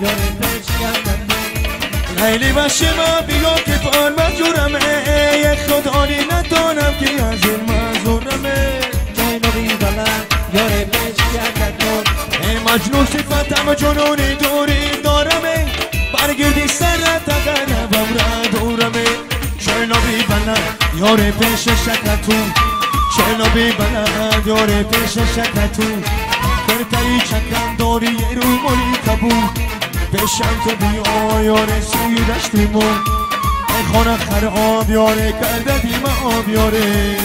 یار پیش کردن لیلی باشه ما بیا که پار مجورمه یک خدایی ندانم که از این منظورمه جای بلند یار پیش کردن مجنون صفتم جنونی دوری دارمه برگردی سرت اگر نبم را دورمه چرا بی بلند یار پیش شکتون چرا بی بلند یار پیش شکتون کرتایی چکم داری یه رو مالی کبون بشم تو بیا یار سوی دشتیمون ای خانه خراب یاره کرده دیم آب یاره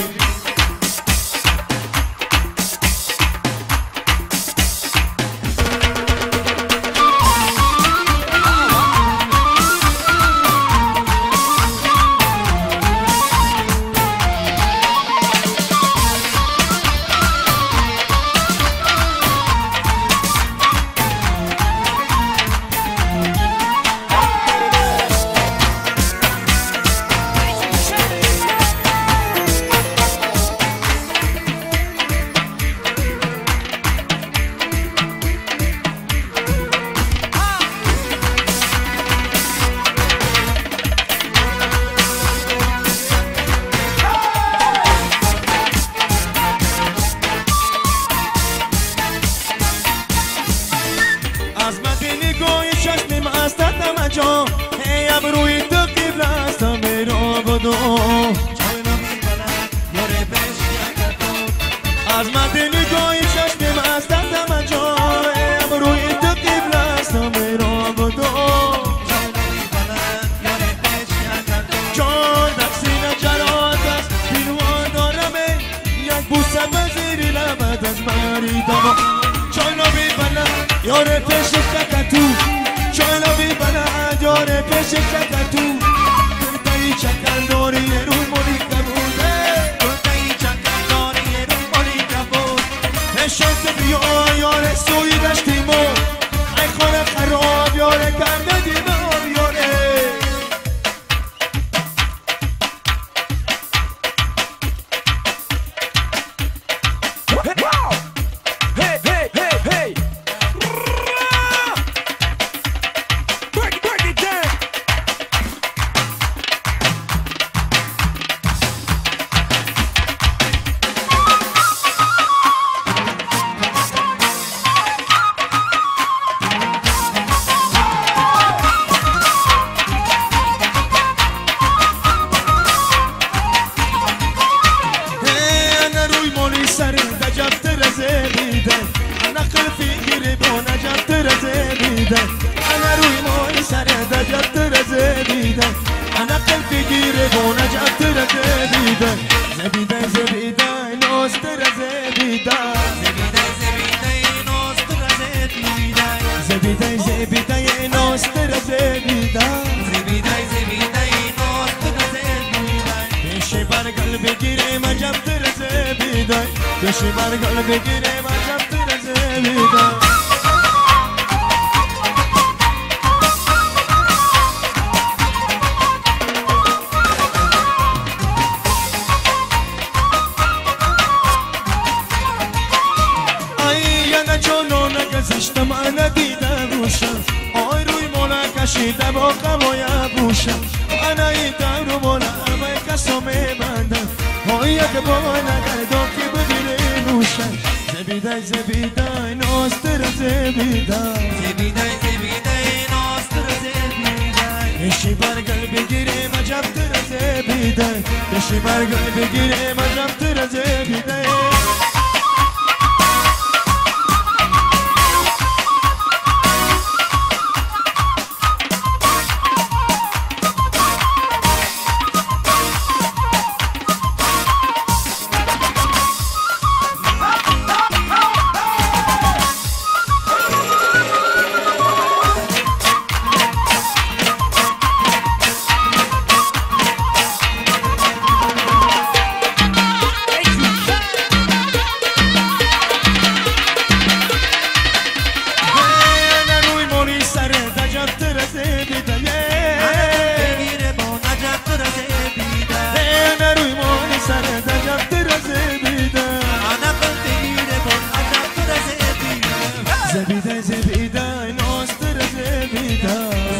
زبیده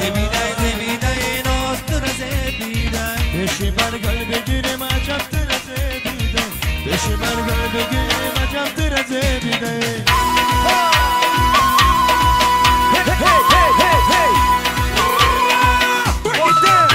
زبیده زبیده ناز تر زبیده پیش برگل بگیرم عجب تر زبیده پیش برگل بگیرم عجب تر زبیده Hey, hey, hey, hey, hey! Break it down!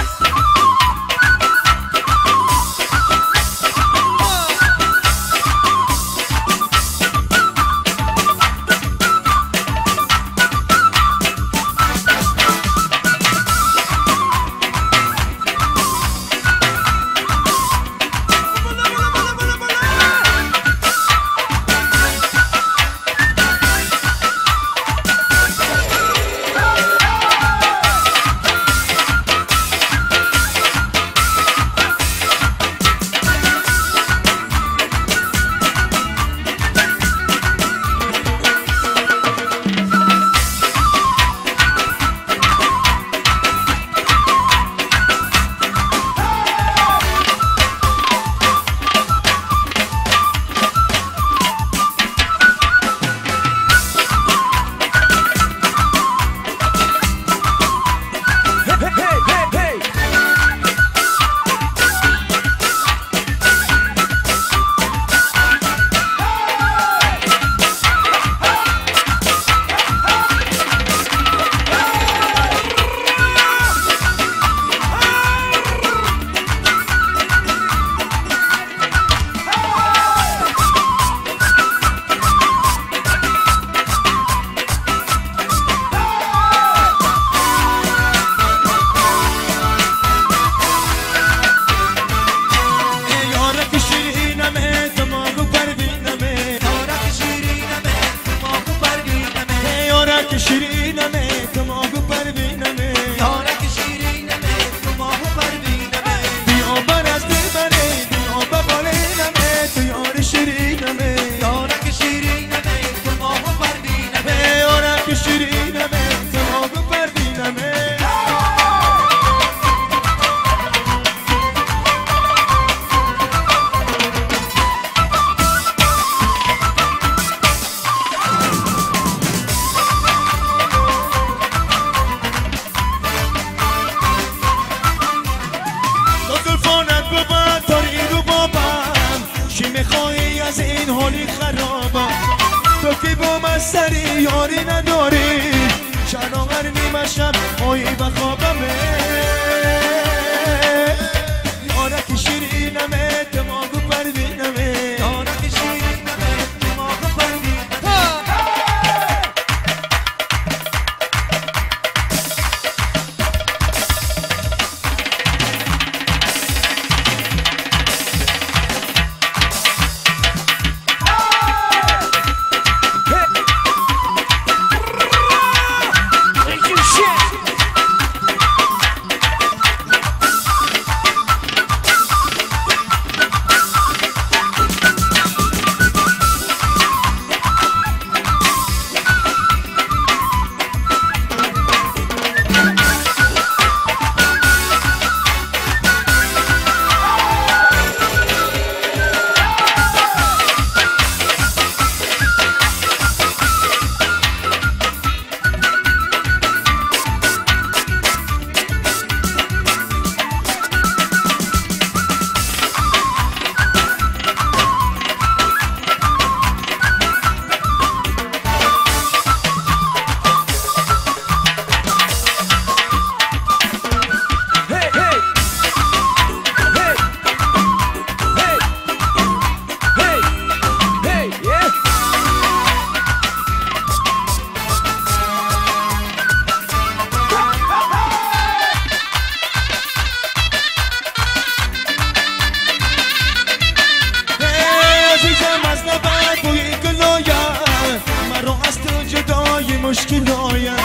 مشکل آید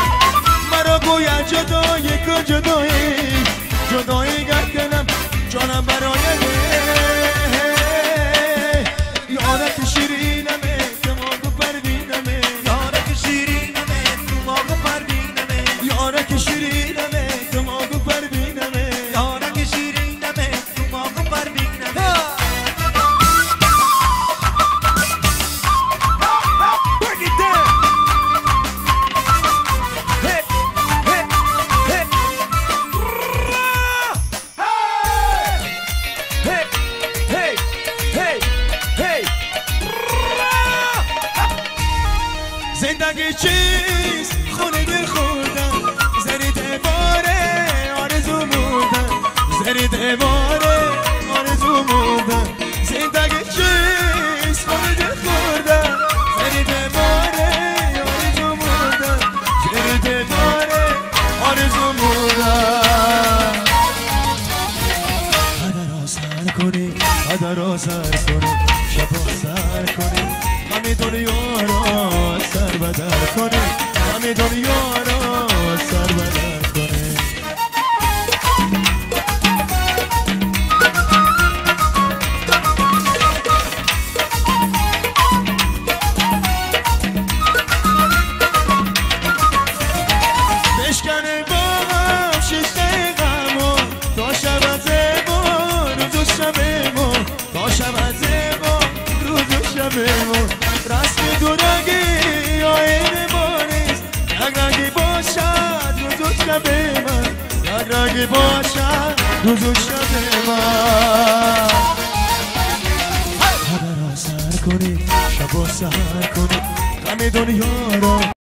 مرا گوید جدایی کن جدایی جدایی گر کنم جانم برای یارک شیرینمه دماغ پروینمه یارک شیرینمه دماغ پروینمه یارک شیرینمه دماغ پروینمه یارک شیرینمه دماغ پروینمه. Break it down. Hey, hey, را سر کنی، شبا سر کنی، غم دنیا را سر بدر کنی، غم دنیا را سر بدر کنی. بشکنه با هم شیشه غمو تا شود زیبا روز و شب ما، تا شود زیبا روز و شب ما. رسم دورگی آینه ما نیست، یک رنگی باشد روز و شب من، یک رنگی باشد روز و شب من. همه را سر کنی، شب و سحر کنی، غم دنیا را.